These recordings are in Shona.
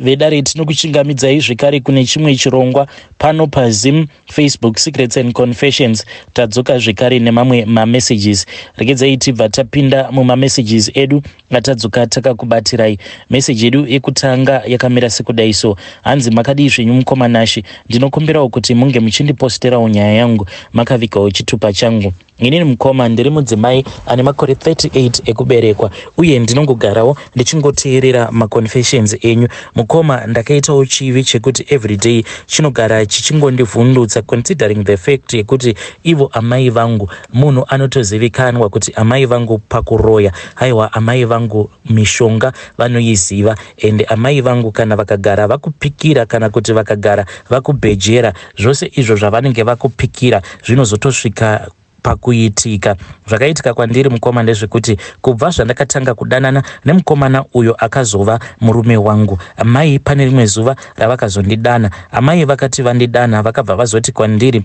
Vedare, tinokuchingamidzai zvekare kune chimwe chirongwa pano paZim Facebook Secrets and Confessions. Tadzoka zvekare nemamwe mamessages. Regedzai tibva tapinda mumamessages edu atadzoka takakubatirai. Meseji yedu yekutanga yakamira sekudai so. Hanzi, "Makadii zvenyu mukoma Nashi? Ndinokumbirawo kuti munge muchindiposterawo nyaya yangu makavigawo chitupa changu. Inini mukoma ndiri mudzimai ane makore 38 ekuberekwa uye ndinongogarawo ndichingoteerera maconfessions enyu. Mukoma, ndakaitawo chivi chekuti everyday chinogara chichingondivhundutsa, considering the fact yekuti ivo amai vangu munhu anotozivikanwa kuti amai vangu pakuroya, haiwa, amai vangu mishonga vanoiziva. Ende amai vangu kana vakagara vakupikira kana kuti vakagara vakubhejera, zvose izvo zvavanenge vakupikira zvinozotosvika pakuitika. Zvakaitika kwandiri mukoma ndezvekuti kubva zvandakatanga kudanana nemukomana uyo akazova murume wangu, amai pane rimwe zuva ravakazondidana. Amai vakati vandidana, vakabva vazoti kwandiri,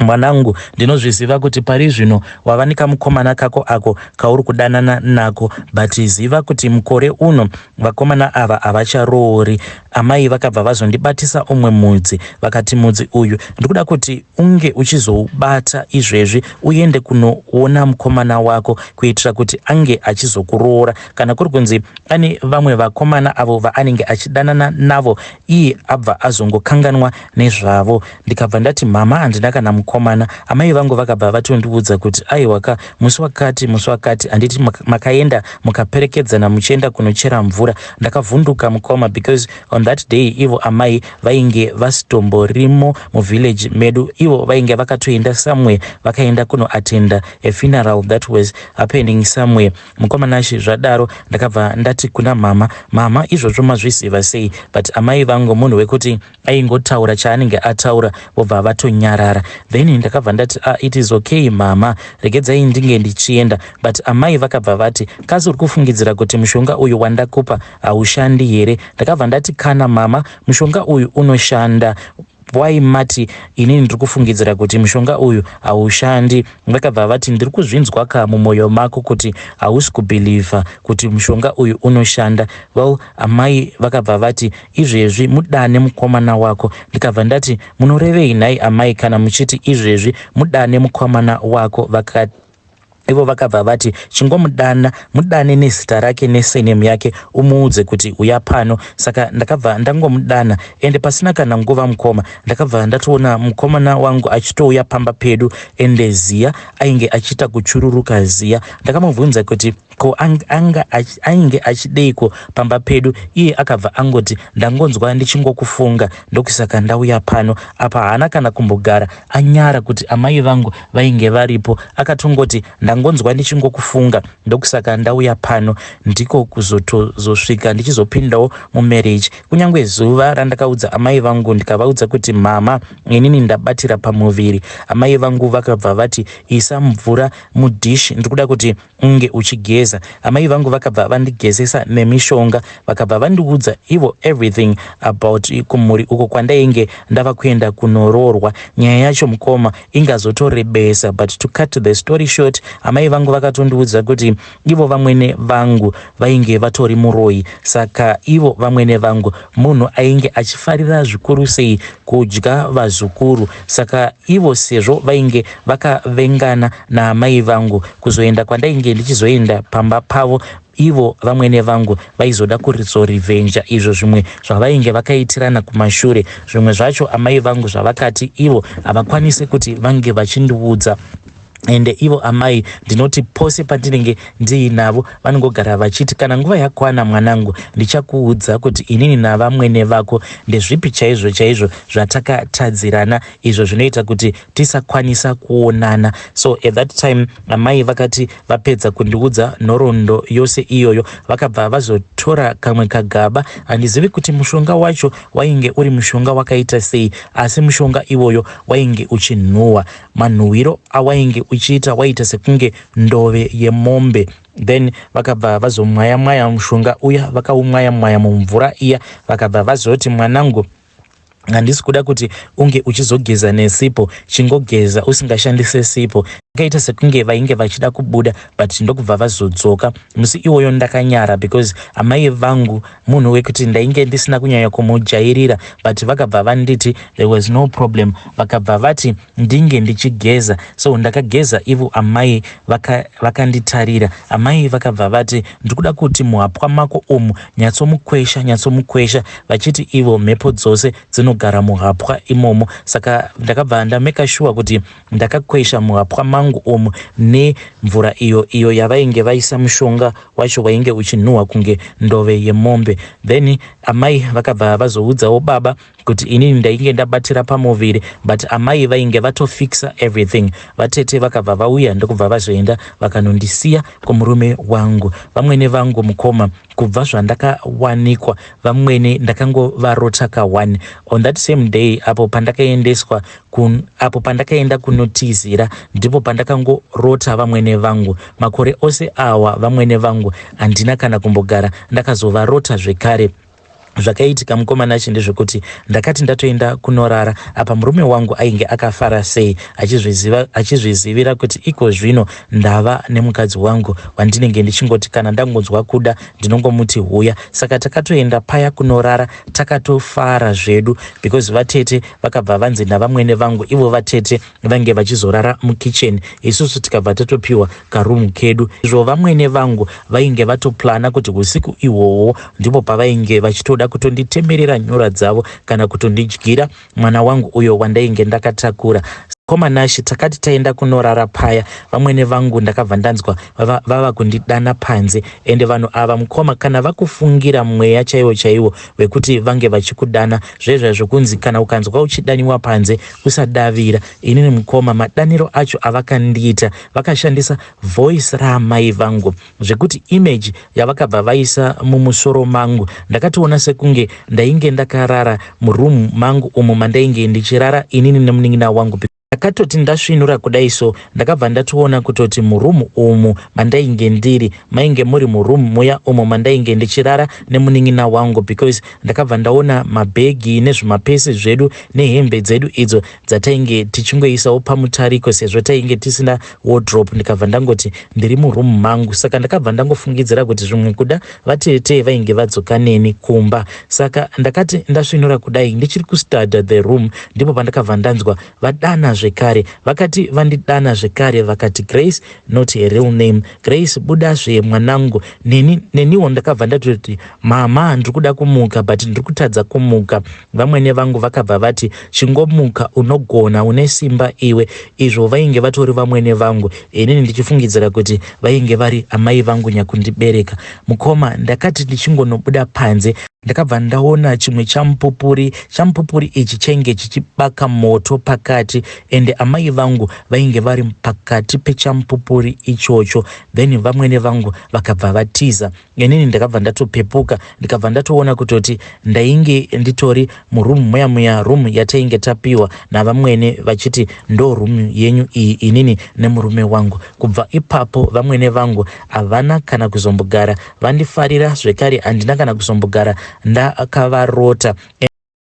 'Mwanangu, ndinozviziva kuti pari zvino wava nekamukomana kako ako kauri kudanana nako, but ziva kuti mukore uno vakomana ava havacharoori.' Amai vakabva vazondibatisa umwe mudzi, vakati, 'Mudzi uyu ndikuda kuti unge uchizoubata izvezvi, uende kunoona mukomana wako kuitira kuti ange achizokuroora. Kana kuri kunzi ane vamwe vakomana avo vaanenge achidanana navo, iye abva azongokanganwa nezvavo.' Ndikabva ndati, 'Mama, handina kana mukomana.' Amai vangu vakabva vatondiudza kuti, 'Aiwaka, musi wakati, musi wakati, handiti makaenda mukaperekedzana muchienda kunochera mvura?' Ndakavhunduka mukoma, because on that day ivo amai vainge vasitomborimo muvillage medu. Ivo vainge vakatoenda somewhere, vakaenda kunoatenda a funeral that was happening somewhere. Mukoma Nashi, zvadaro ndakabva ndati kuna mama, 'Mama, izvozvo mazviziva sei?' But amai vangu munhu wekuti aingotaura chaanenge ataura vobva vatonyarara. Then ndakabva ndati, "Ah, it is okay mama, regedzai ndinge ndichienda." But amai vakabva vati, 'Kasi uri kufungidzira kuti mushonga uyu wandakupa haushandi here?' Ndakabva ndati, 'Kana mama, mushonga uyu unoshanda. Wai mati inini ndiri kufungidzira kuti mushonga uyu haushandi?' Vakabva vati, 'Ndiri kuzvinzwa ka mumwoyo mako kuti hausi kubhilivha kuti mushonga uyu unoshanda.' Well, amai vakabva vati, 'Izvezvi mudane mukomana wako.' Ndikabva ndati, 'Munorevei nhai amai kana muchiti izvezvi mudane mukomana wako?' Vakati, ivo vakabva vati, 'Chingomudana, mudane nezita rake nesurname yake, umuudze kuti uya pano.' Saka ndakabva ndangomudana, ende pasina kana nguva mukoma, ndakabva ndatoona mukomana wangu achitouya pamba pedu, ende ziya ainge achiita kuchururuka ziya. Ndakamubvunza kuti ko anga ainge achideiko pamba pedu. Iye akabva angoti, 'Ndangonzwa ndichingokufunga, ndokusaka ndauya pano.' Apa haana kana kumbogara anyara kuti amai vangu vainge varipo. Akatongoti, 'Ndangonzwa ndichingokufunga, ndokusaka ndauya pano.' Ndiko kuzotozosvika ndichizopindawo mumarriage. Kunyange zuva randakaudza amai vangu, ndikavaudza kuti, 'Mama, inini ndabatira pamuviri,' amai vangu vakabva vati, 'Isa mvura mudhishi, ndiri kuda kuti unge uchigeza.' Amai vangu vakabva vandigezesa nemishonga, vakabva vandiudza ivo everything about kumhuri uko kwandainge ndava kuenda kunoroorwa. Nyaya yacho mukoma ingazotorebesa, but to cut the story short, amai vangu vakatondiudza kuti ivo vamwene vangu vainge vatori muroyi. Saka ivo vamwene vangu munhu ainge achifarira zvikuru sei kudya vazukuru. Saka ivo sezvo vainge vakavengana naamai vangu, kuzoenda kwandainge ndichizoenda pamba pavo, ivo vamwene vangu vaizoda kuzorivhenja izvo zvimwe zvavainge vakaitirana kumashure. Zvimwe zvacho amai vangu zvavakati ivo havakwanisi kuti vange vachindiudza. Ende ivo amai, ndinoti pose pandinenge ndiinavo, vanongogara vachiti, 'Kana nguva yakwana mwanangu, ndichakuudza kuti inini navamwene vako ndezvipi chaizvo chaizvo zvatakatadzirana izvo zvinoita kuti tisakwanisa kuonana.' So at that time amai vakati vapedza kundiudza nhoroondo yose iyoyo, vakabva vazotora kamwe kagaba. Handizivi kuti mushonga wacho wainge uri mushonga wakaita sei, asi mushonga iwoyo wainge uchinhuhwa. Manhuhwiro awainge uchiita waita sekunge ndove yemombe. Then vakabva vazomwaya mwaya mushonga uya, vakaumwaya mwaya mumvura iya, vakabva vazoti, 'Mwanangu, handisi kuda kuti unge uchizogeza nesipo. Chingogeza usingashandise sipo.' Vakaita sekunge vainge vachida kubuda but ndokubva vazodzoka. Musi iwoyo ndakanyara because amai vangu munhu wekuti ndainge ndisina kunyanya kumujairira, but vakabva vanditi there was no problem. Vakabva vati ndinge ndichigeza, so ndakageza ivo amai vakanditarira. Amai vakabva vati, "Ndikuda kuti muhapwa mako umu nyatsomukwesha, nyatsomukwesha," vachiti ivo mhepo dzose dzinogara muhapwa imomo. Saka ndakabva ndameka sure kuti ndakakwesha muhapwa mangu umu nemvura iyo yavainge vaisa mushonga wacho wainge uchinhuhwa kunge ndove yemombe. Then amai vakabva vazoudzawo baba kuti inini ndainge ndabatira pamuviri, but amai vainge vatofixa everything. Vatete vakabva vauya, ndokubva vazoenda vakanondisiya kumurume wangu. Vamwene vangu, mukoma, kubva zvandakawanikwa vamwene, ndakangovarota ka1 on that same day apo pandakaendeswa apo pandakaenda kunotizira. Ndipo pandakangorota vamwene vangu. Makore ose awa vamwene vangu handina kana kumbogara ndakazovarota zvekare. Zvakaitika, mukoma Nashe, ndezvekuti ndakati ndatoenda kunorara apa murume wangu ainge akafara sei, achizvizivira kuti iko zvino ndava nemukadzi wangu wandinenge ndichingoti kana ndangonzwa kuda ndinongomuti huya. Saka takatoenda paya kunorara takatofara zvedu, because vatete vakabva vanzi navamwene vangu ivo vatete vange vachizorara mukicheni, isusu tikabva tatopiwa karumu kedu. Izvo vamwene vangu vainge vatoplana kuti usiku ihwohwo ndipo pavainge vachitoda kutonditemerera nyora dzavo kana kutondidyira mwana wangu uyo wandainge ndakatakura. Mukoma Nashe, takati taenda kunorara paya, vamwene vangu ndakabva ndanzwa vava kundidana panze. Ende vanhu ava, mukoma, kana vakufungira mweya chaiwo chaiwo wekuti vange vachikudana zvezva zvokunzi kana ukanzwa uchidaniwa panze usadavira. Inini, mukoma, madaniro acho avakandiita, vakashandisa voice raamai vangu, zvekuti image yavakabva vaisa mumusoro mangu ndakatoona sekunge ndainge ndakarara murumu mangu umo mandainge ndichirara inini nemunin'ina wangu. Ndakatoti ndasvinura kudai so, ndakabva ndatoona kutoti murumu umu mandainge ndiri mainge muri murumu muya umo mandainge ndichirara nemunin'ina wangu, because ndakabva ndaona mabhegi nezvimapesi zvedu nehembe dzedu idzo dzatainge tichingoisawo pamutariko sezvo tainge tisina wardrobe. Ndikabva ndangoti ndiri murumu mangu. Saka ndakabva ndangofungidzira kuti zvimwe kuda vatete vainge vadzoka neni kumba. Saka ndakati ndasvinura kudai, ndichiri kustudya the room, ndipo pandakabva ndanzwa vadana zvekare. Vakati vandidana zvekare vakati, "Grace," not a real name, "Grace, budazve mwanangu." Neniwo ndakabva ndatoti, "Mama, ndiri kuda kumuka but ndiri kutadza kumuka." Vamwene vangu vakabva vati, "Chingomuka, unogona, une simba iwe." Izvo vainge vatori vamwene vangu, inini ndichifungidzira kuti vainge vari amai vangu nyakundibereka. Mukoma, ndakati ndichingonobuda panze, ndakabva ndaona chimwe chamupupuri. Chamupupuri ichi chainge chichibaka moto pakati, ende amai vangu vainge vari pakati pechamupupuri ichocho. Then vamwene vangu vakabva vatiza. Inini ndakabva ndatopepuka, ndikabva ndatoona kutoti ndainge nditori murumu muya muya, rumu yatainge tapiwa navamwene vachiti ndo rumu yenyu iyi, inini nemurume wangu. Kubva ipapo vamwene vangu havana kana kuzombogara vandifarira zvekare, handina kana kuzombogara ndakavarota.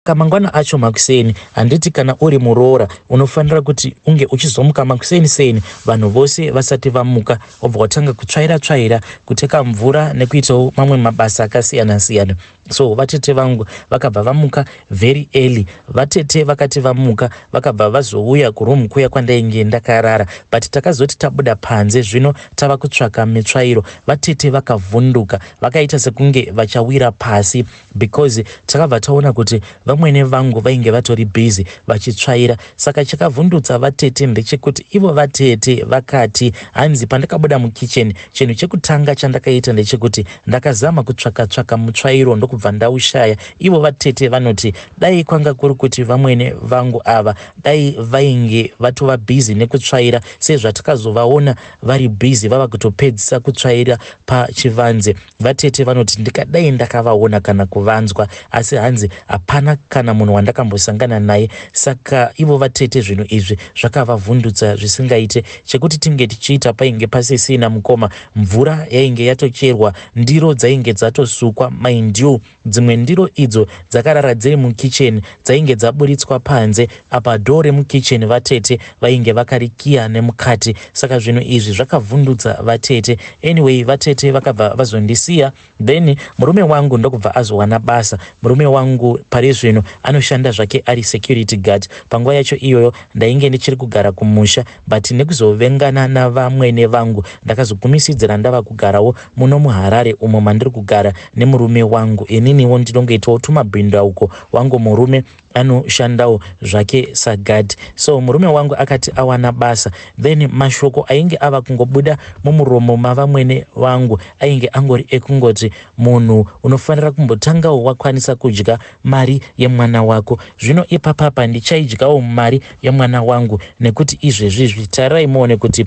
Kamangwana acho makuseni, handiti kana uri muroora unofanira kuti unge uchizomuka makuseni seni vanhu vose vasati vamuka, wobva watanga kutsvaira tsvaira, kuteka mvura nekuitawo mamwe mabasa akasiyana siyana. So vatete vangu vakabva vamuka very early. Vatete vakati vamuka, vakabva vazouya kurumu kuya kwandainge ndakarara, but takazoti tabuda panze zvino tava kutsvaka mitsvairo, vatete vakavhunduka, vakaita sekunge vachawira pasi, because takabva taona kuti vamwene vangu vainge vatori busy vachitsvaira. Saka chakavhundutsa vatete ndechekuti ivo vatete vakati, hanzi, pandakabuda mukicheni, chinhu chekutanga chandakaita ndechekuti ndakazama kutsvaka tsvaka mutsvairo, ndokubva ndaushaya. Ivo vatete vanoti dai kwanga kuri kuti vamwene vangu ava dai vainge vatova busy nekutsvaira sezvatakazovaona vari busy vava kutopedzisa kutsvaira pachivanze, vatete vanoti ndikadai ndakavaona kana kuvanzwa. Asi hanzi hapana kana munhu wandakambosangana naye. Saka ivo vatete zvinhu izvi zvakavavhundutsa zvisingaite. Chekuti tinge tichiita painge pasisina, mukoma. Mvura yainge yatocherwa, ndiro dzainge dzatosukwa, mind you. Dzimwe ndiro idzo dzakarara dziri mukicheni dzainge dzaburitswa panze apa dhoo remukicheni vatete vainge vakarikiya nemukati saka zvinhu izvi zvakavhundutsa vatete. Anyway vatete vakabva vazondisiya then murume wangu ndokubva azowana basa. Murume wangu pari zvino anoshanda zvake ari security guard. Panguva yacho iyoyo ndainge ndichiri kugara kumusha but nekuzovengana navamwene vangu ndakazogumisidzira ndava kugarawo muno muHarare umo mandiri kugara nemurume wangu. Ininiwo ndinongoitawo tumabhindauko wangu murume anoshandawo zvake saguard. So murume wangu akati awana basa then mashoko ainge ava kungobuda mumuromo mavamwene vangu ainge angori ekungoti munhu unofanira kumbotangawo wakwanisa kudya mari yemwana wako. Zvino ipapapa ndichaidyawo mari yemwana wangu nekuti izvezvizvi tarirai muone kuti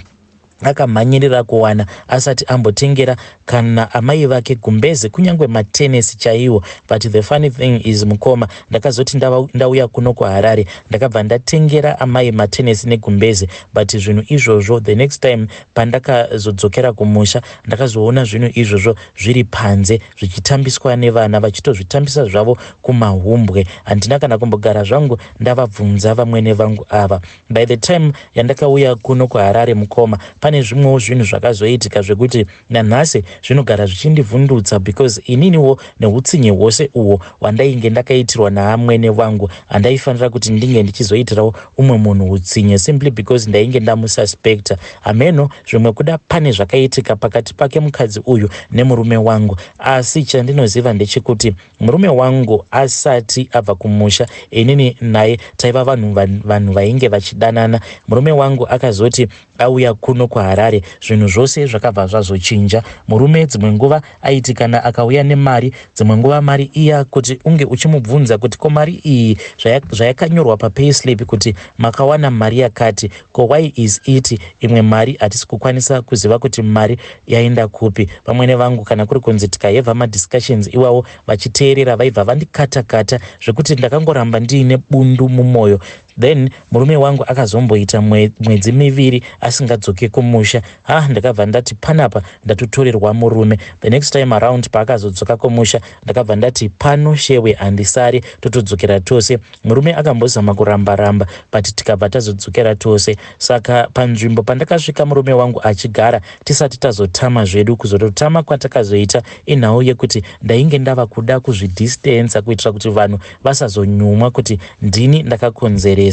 akamhanyirira kuwana asati ambotengera kana amai vake gumbeze kunyange matenesi chaiwo. But the funny thing is mukoma, ndakazoti ndauya kuno kuHarare ndakabva ndatengera amai matenesi negumbeze, but zvinhu izvozvo the next time pandakazodzokera kumusha ndakazoona zvinhu izvozvo zviri panze zvichitambiswa nevana vachitozvitambisa zvavo kumahumbwe. Handina kana kumbogara zvangu ndavabvunza vamwene vangu ava. By the time yandakauya kuno kuHarare mukoma, pane zvimwewo zvinhu zvakazoitika zvekuti nanhasi zvinogara zvichindivhundutsa because ininiwo neutsinye hwose uhwo hwandainge ndakaitirwa naamwene vangu handaifanira kuti ndinge ndichizoitirawo umwe munhu utsinye simply because ndainge ndamususpecta. Hameno zvimwe kuda pane zvakaitika pakati pake mukadzi uyu nemurume wangu, asi chandinoziva ndechekuti murume wangu asati abva kumusha inini naye taiva vanhu vainge vachidanana. Murume wangu akazoti auya kuno kuHarare zvinhu zvose zvakabva zvazochinja. Murume dzimwe nguva aiti kana akauya nemari, dzimwe nguva mari iya kuti unge uchimubvunza kuti ko mari iyi zvayakanyorwa papayslip kuti makawana mari yakati, ko why is it imwe mari hatisi kukwanisa kuziva kuti mari yaenda kupi? Vamwene vangu kana kuri kunzi tikahevha madiscussions iwawo vachiteerera vaibva vandikata-kata zvekuti ndakangoramba ndiine bundu mumwoyo. Then murume wangu akazomboita mwedzi miviri asingadzoke kumusha. Ha, ndakabva ndati panapa ndatotorerwa murume. The next time around paakazodzoka kumusha ndakabva ndati pano shewe handisari, totodzokera tose. Murume akambozama kuramba-ramba but tikabva tazodzokera tose. Saka panzvimbo pandakasvika murume wangu achigara tisati tazotama zvedu, kuzototama kwatakazoita inhau yekuti ndainge ndava kuda kuzvidistansa kuitira kuti vanhu vasazonyumwa kuti ndini ndakakonzeresa.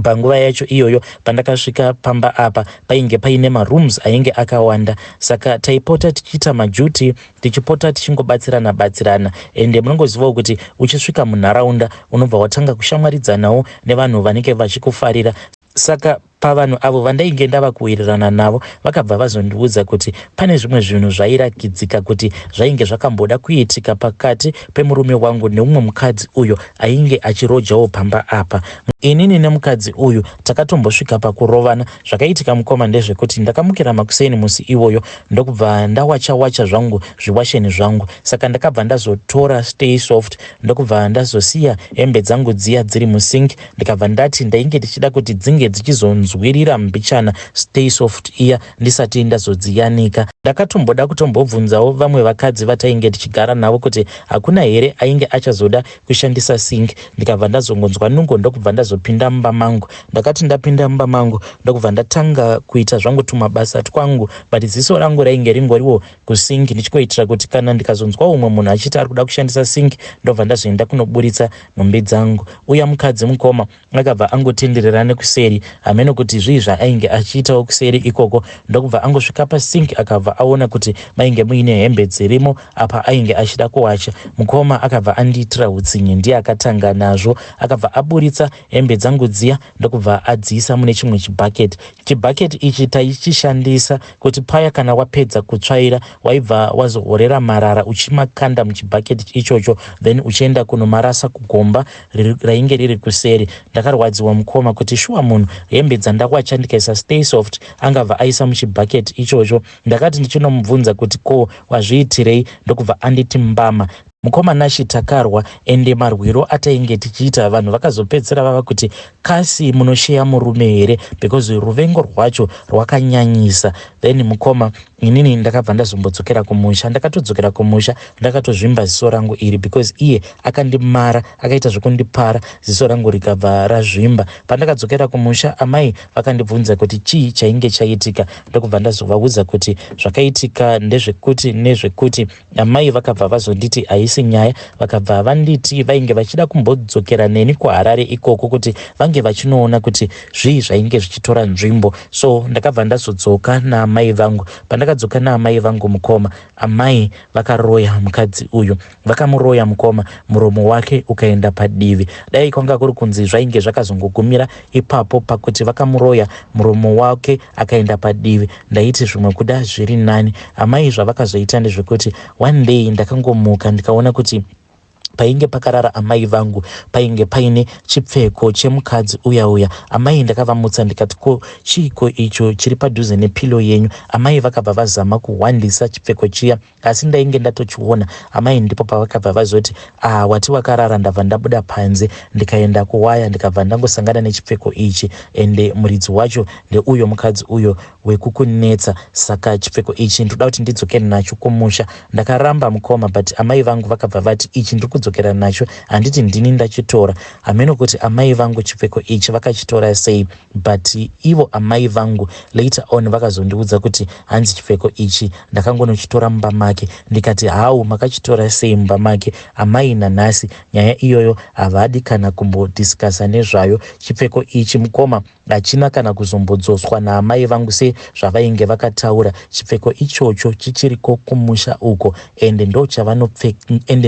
Panguva yacho iyoyo pandakasvika pamba apa painge paine marooms ainge akawanda, saka taipota tichiita maduty, tichipota tichingobatsirana batsirana. Ende munongozivawo kuti uchisvika munharaunda unobva watanga kushamwaridzanawo nevanhu vanenge vachikufarira. Saka pavanhu avo vandainge ndava kuwirirana navo vakabva vazondiudza kuti pane zvimwe zvinhu zvairakidzika kuti zvainge zvakamboda kuitika pakati pemurume wangu neumwe mukadzi uyo ainge achirojawo pamba apa. Inini nemukadzi uyu takatombosvika pakurovana. Zvakaitika mukoma ndezvekuti ndakamukira makuseni musi iwoyo ndokubva ndawacha wacha zvangu zviwasheni zvangu. Saka ndakabva ndazotora Stay Soft ndokubva ndazosiya hembe dzangu dziya dziri musink, ndikabva ndati ndainge ndichida kuti dzinge dzichizonzwirira mbichana Stay Soft iya ndisati ndazodziyanika. Ndakatomboda kutombobvunzawo vamwe vakadzi vatainge tichigara navo kuti hakuna here ainge achazoda kushandisa sink, ndikabva ndazongonzwa nungo ndokubva ndazopinda mumba mangu. Ndakati ndapinda mumba mangu ndokubva ndatanga kuita zvangu tumabasa twangu, but ziso rangu rainge ringoriwo kusink ndichikoitira kuti kana ndikazonzwa umwe munhu achiti ari kuda kushandisa sink ndobva ndazoenda kunoburitsa nhumbi dzangu. Uya mukadzi mukoma akabva angotenderera nekuseri, hameno kuti zvii zvaainge achiitawo kuseri ikoko, ndokubva angosvika pasink akabva aona kuti mainge muine hembe dzirimo apa ainge achida kuwacha. Mukoma akabva andiitira utsinye, ndiye akatanga nazvo. Akabva aburitsa hembe dzangu dziya ndokubva adziisa mune chimwe chibhaketi. Chibhaketi ichi taichishandisa kuti paya kana wapedza kutsvaira waibva wazohorera marara uchimakanda muchibhaketi ichocho, then uchienda kunomarasa kugomba rainge riri kuseri. Ndakarwadziwa mukoma kuti shuwa munhu hembe dzandawacha ndikaisa Stay Soft angabva aisa muchibhaketi ichocho. Ndakati ndichinomubvunza kuti ko wazviitirei, ndokubva anditi mbama. Mukoma Nashi, takarwa, ende marwiro atainge tichiita vanhu vakazopedzisira vava kuti kasi munosheya murume here, because ruvengo rwacho rwakanyanyisa. Then mukoma, Inini ndakabva ndazombodzokera kumusha. Ndakatodzokera kumusha ndakatozvimba ziso rangu iri because iye akandimara, akaita zvekundipara, ziso rangu rikabva razvimba. Pandakadzokera kumusha, amai vakandibvunza kuti chii chainge chaitika, ndokubva ndazovaudza kuti zvakaitika ndezvekuti nezvekuti. Amai vakabva vazonditi haisi nyaya, vakabva vanditi vainge vachida kumbodzokera neni kuHarare ikoko kuti vange vachinoona kuti zvii zvainge zvichitora nzvimbo. So ndakabva ndazodzoka naamai vangu. Pandakadzoka naamai vangu, mukoma, amai vakaroya mukadzi uyu. Vakamuroya, mukoma, muromo wake ukaenda padivi. Dai kwanga kuri kunzi zvainge zvakazongogumira ipapo pakuti vakamuroya muromo wake akaenda padivi, ndaiti zvimwe kuda zviri nani. Amai zvavakazoita ndezvekuti one day ndakangomuka ndikaona kuti painge pakarara amai vangu painge paine chipfeko chemukadzi uya uya. Amai ndakavamutsa ndikati, "Ko chiiko icho chiri padhuze nepillow yenyu?" Amai vakabva vazama kuhwandisa chipfeko chiya, asi ndainge ndatochiona. Amai ndipo pavakabva vazoti, "Ah, wati wakarara, ndabva ndabuda panze ndikaenda kuwaya, ndikabva ndangosangana nechipfeko ichi, ende muridzi wacho ndeuyo mukadzi uyo wekukunetsa. Saka chipfeko ichi ndoda kuti ndidzokere nacho kumusha." Ndakaramba, mukoma, but amai vangu vakabva vati, "Ichi ndiri kudzokera nacho, handiti ndini ndachitora?" Hameno kuti amai vangu chipfeko ichi vakachitora sei, but ivo amai vangu later on vakazondiudza kuti hanzi chipfeko ichi ndakangonochitora mumba make. Ndikati, "Hau, makachitora sei mumba make, amai?" Nanhasi nyaya iyoyo havadi kana kumbodiscussa nezvayo. Chipfeko ichi, mukoma, hachina kana kuzombodzoswa naamai vangu sezvavainge vakataura. Chipfeko ichocho chichiriko kumusha uko, ende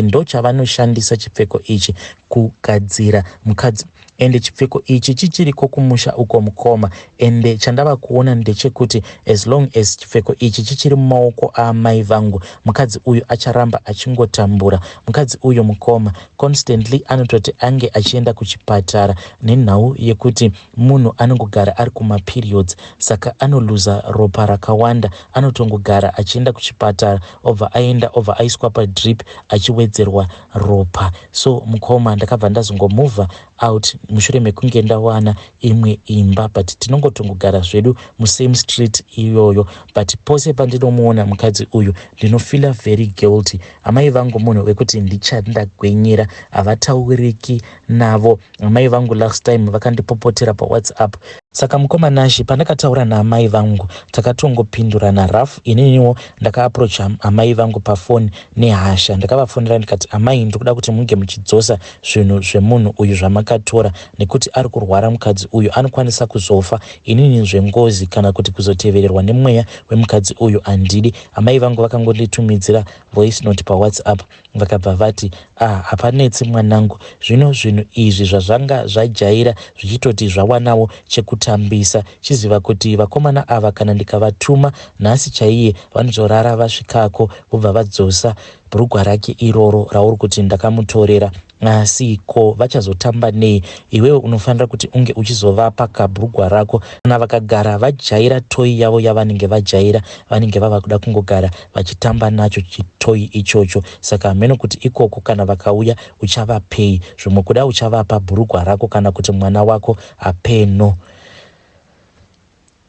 ndo chavanoshandisa chipfeko ichi kugadzira mukadzi. Ende chipfeko ichi chichiriko kumusha uko, mukoma. Ende chandava kuona ndechekuti as long as chipfeko ichi chichiri mumaoko aamai vangu, mukadzi uyu acharamba achingotambura. Mukadzi uyu, mukoma, constantly anototi ange achienda kuchipatara nenhau yekuti munhu anongogara ari kumaperiods, saka anoluza ropa rakawanda. Anotongogara achienda kuchipatara, obva aenda, obva aiswa padrip achiwedzerwa ropa. So mukoma, ndakabva ndazongomova out mushure mekunge ndawana imwe imba, but tinongotongogara zvedu musame street iyoyo. But pose pandinomuona mukadzi uyu, ndinofeela very guilty. Amai vangu munhu wekuti ndichandagwenyera, havatauriki navo. Amai vangu last time vakandipopotera paWhatsApp. Saka mukoma Nashi, pandakataura naamai vangu, takatongopindurana rough. Ininiwo ndakaapproacha amai vangu pafoni nehasha. Ndakavafonera ndikati, "Amai, ndiri kuti munge muchidzosa zvinhu zvemunhu uyu zvamakatora, nekuti ari kurwara mukadzi uyu, anokwanisa kuzofa. Inini zvengozi kana kuti kuzotevererwa nemweya wemukadzi uyu handidi." Amai vangu vakangonditumidzira voice note paWhatsApp, vakabva vati, "Ah, hapanetsi mwanangu. Zvino zvinhu izvi zvazvanga zvajaira, zvichitoti zvawanawo chekutambisa. Chiziva kuti vakomana ava kana ndikavatuma nhasi chaiye, vanotorara vasvikako, vobva vadzosa bhurugwa rake iroro rauri kuti ndakamutorera. Asi ko vachazotamba nei? Iwewe unofanira kuti unge uchizovapa kabhurugwa rako. Kana vakagara vajaira toy yavo yavanenge vajaira, vanenge vava kuda kungogara vachitamba nacho chitoy ichocho. Saka hameno kuti ikoko kana vakauya uchavapei. Zvimwe kuda uchavapa bhurugwa rako kana kuti mwana wako, apeno."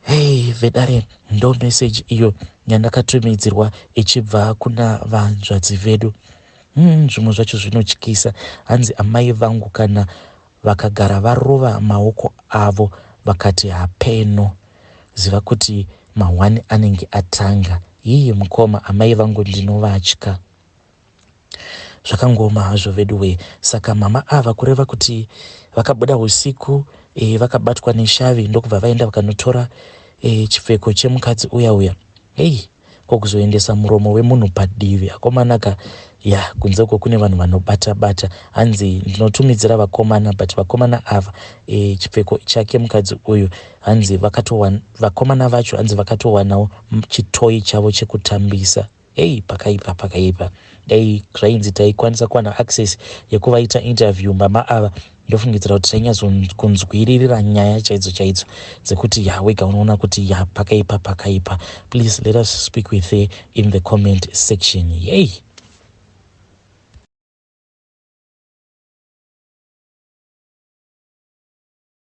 Hei vedare, ndo meseji iyo yandakatumidzirwa ichibva kuna vanzvadzi vedu. Zvimwe zvacho zvinotyisa. Hanzi amai vangu kana vakagara varova maoko avo vakati hapeno, ziva kuti mahwani anenge atanga. Hiyi mukoma, amai vangu ndinovatya. Zvakangoma hazvo veduwe. Saka mama ava, kureva kuti vakabuda usiku, vakabatwa neshavi, ndokubva vaenda vakanotora chipfeko chemukadzi uya uya. Hei, kokuzoendesa muromo wemunhu padivi, akomanaka. Ya, kunze uko kune vanhu vanobata bata. Hanzi ndinotumidzira vakomana, but vakomana ava, chipfeko chake mukadzi uyu, hanzi vakomana vacho hanzi vakatowanawo chitoy chavo chekutambisa. Ei, pakaipa, pakaipa. Dai zvainzi taikwanisa kuwana access yekuvaita interview mama ava, ndofungidzira kuti tainyatsokunzwiririra nyaya chaidzo chaidzo dzekuti ya, wega unoona kuti ya, pakaipa, pakaipa. Please let us speak with her in the comment section. Yei.